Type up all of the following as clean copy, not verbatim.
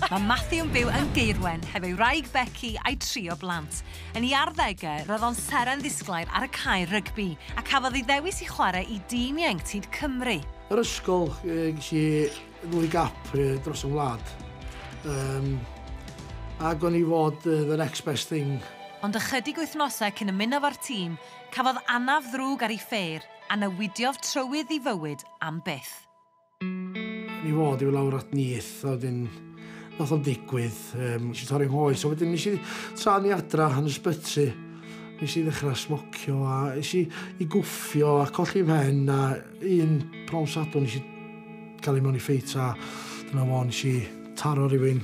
Mae Matthew yn byw yn Gaerwen hefo'i wraig Becky a'i tri o blant. Yn ei arddegau, roedd o'n seren ddisglair ar y cae rygbi a cafodd ei ddewis i chwarae i dîm ieuenctid Cymru. Yr ysgol, ges i ddwy gap dros y wlad. Ac o'n i fod the next best thing. Ond ychydig wythnosau cyn ymuno fo'r tîm, cafodd anaf ddrwg ar ei ffêr a newidiodd trywydd ei fywyd am byth. Ni fod i lawr at Neath, a wedyn nath o'n digwydd, nes i torri nghoes, a wedyn nes i tra ni adra yn ysbyty, nes i ddechrau smocio, a nes i gwffio a colli mhen, a un pnawn Sadwrn nes i gael ei mewn i ffeit, a dyna fo, nes i taro rhywun,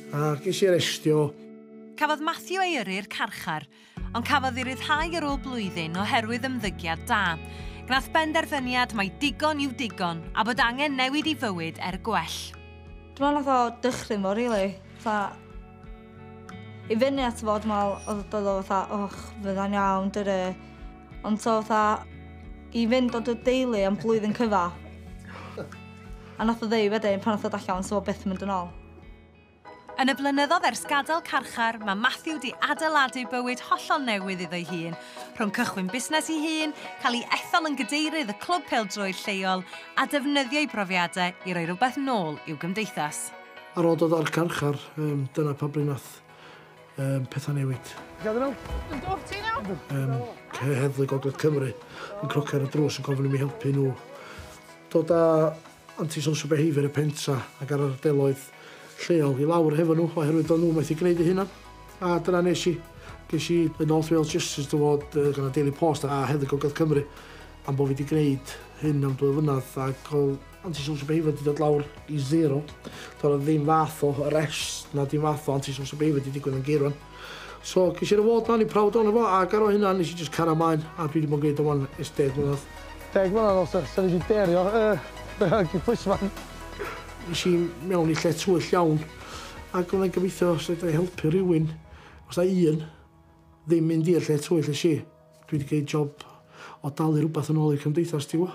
a ges i arestio. Cafodd Matthew ei yrru i'r carchar, ond cafodd ei ryddhau ar ôl blwyddyn oherwydd ymddygiad da. Gnath benderfyniad mai digon yw digon a bod angen newid ei fywyd er gwell. Dwi'n meddwl nath o dychryn fo, really. Fatha, i fyny at fo, dwi'n meddwl, oedd o fatha, och, fydda'n iawn, dyry. Ond so fatha, i fynd o dy deulu am blwyddyn cyfa. A nath o ddeud wedyn, pan nath o allan, so fo byth yn mynd yn ôl. Yn y blynyddoedd ers gadael carchar, mae Matthew di adeiladu bywyd hollol newydd iddo'i hun. Rhwng cychwyn busnes ei hun, cael ei ethol yn gadeirydd y clwb pêl-droed lleol a defnyddio'i brofiadau i roi rhywbeth nôl i'w gymdeithas. Ar ôl dod o'r carchar, dyna pa bryd nath pethau newid. Heddlu Gogledd Cymru yn cnocio ar y drws yn gofyn i mi helpu nhw dod â antisocial behaviour y pentra ac ar yr ardaloedd lleol i lawr hefo nhw, oherwydd o'n nhw methu gwneud eu hunan. A dyna nes i. Ges i y North Wales Justice Award gan y Daily Post a Heddlu Gogledd Cymru am bod fi wedi gwneud hyn am 2 flynedd, ac oedd antisocial behaviour wedi dod lawr i zero. Doedd ddim fath o arrest na dim fath o antisocial behaviour wedi digwydd yn Gaerwen. So ges i'r award na, ni'n proud o'n efo, ac ar ôl hynna nes i just cario ymlaen, a dwi wedi bod yn gwneud o wan ers 10 mlynedd. 10 mlynedd os nes i derio, policeman. Nes i mewn i lle tywyll iawn, ac o'n i'n gobeithio os ydw i helpu rhywun, os da un ddim mynd i'r lle tywyll nes i. Dwi wedi gwneud job o dalu rhywbeth yn ôl i'r cymdeithas, ti'n gwybod?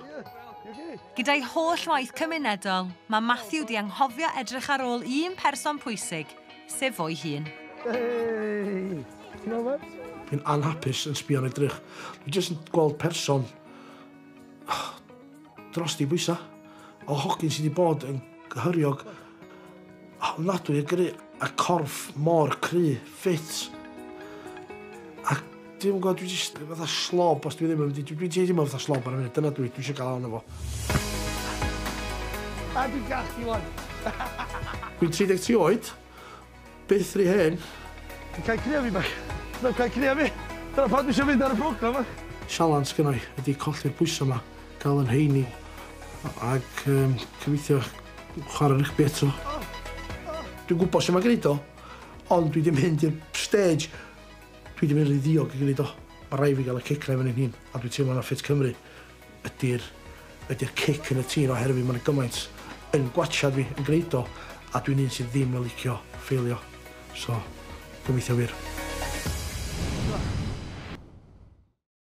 Gyda'i holl waith cymunedol, mae Matthew di anghofio edrych ar ôl un person pwysig, sef o'i hun. Hey! Ti'n meddwl? Dwi'n anhapus yn sbio ar edrych. Dwi'n jyst yn gweld person dros di bwysa. O hogyn sydd wedi bod yn hyriog, ofnadwy o gry, a corff mor cry, ffit. A dwi'n gwybod, dwi'n just fatha slob, os dwi ddim yn mynd, dwi'n teimlo fatha slob ar y munud, dyna dwi eisiau gael ohono fo. A dwi'n gallu wan. Dwi'n 33 oed, byth rhy hen. Dwi'n cael crio fi, bach. Dwi'n cael crio fi. Dyna pan dwi eisiau fynd ar y program, bach. Sialens gynna i ydi colli'r pwysau yma, gael yn heini, ac cyfeithio chwarae rygbi eto. Dwi'n gwybod sut mae'n gwneud o, ond dwi wedi mynd i'r stage, dwi wedi mynd rhy ddiog i gwneud o. Mae rhaid fi gael y cic na i fyny'n hun, a dwi'n teimlo na Ffit Cymru ydy'r cic yn y tîn, oherwydd mae'n gymaint yn gwatchad fi yn gwneud o, a dwi'n un sydd ddim yn licio ffeilio. So, gobeithio wir.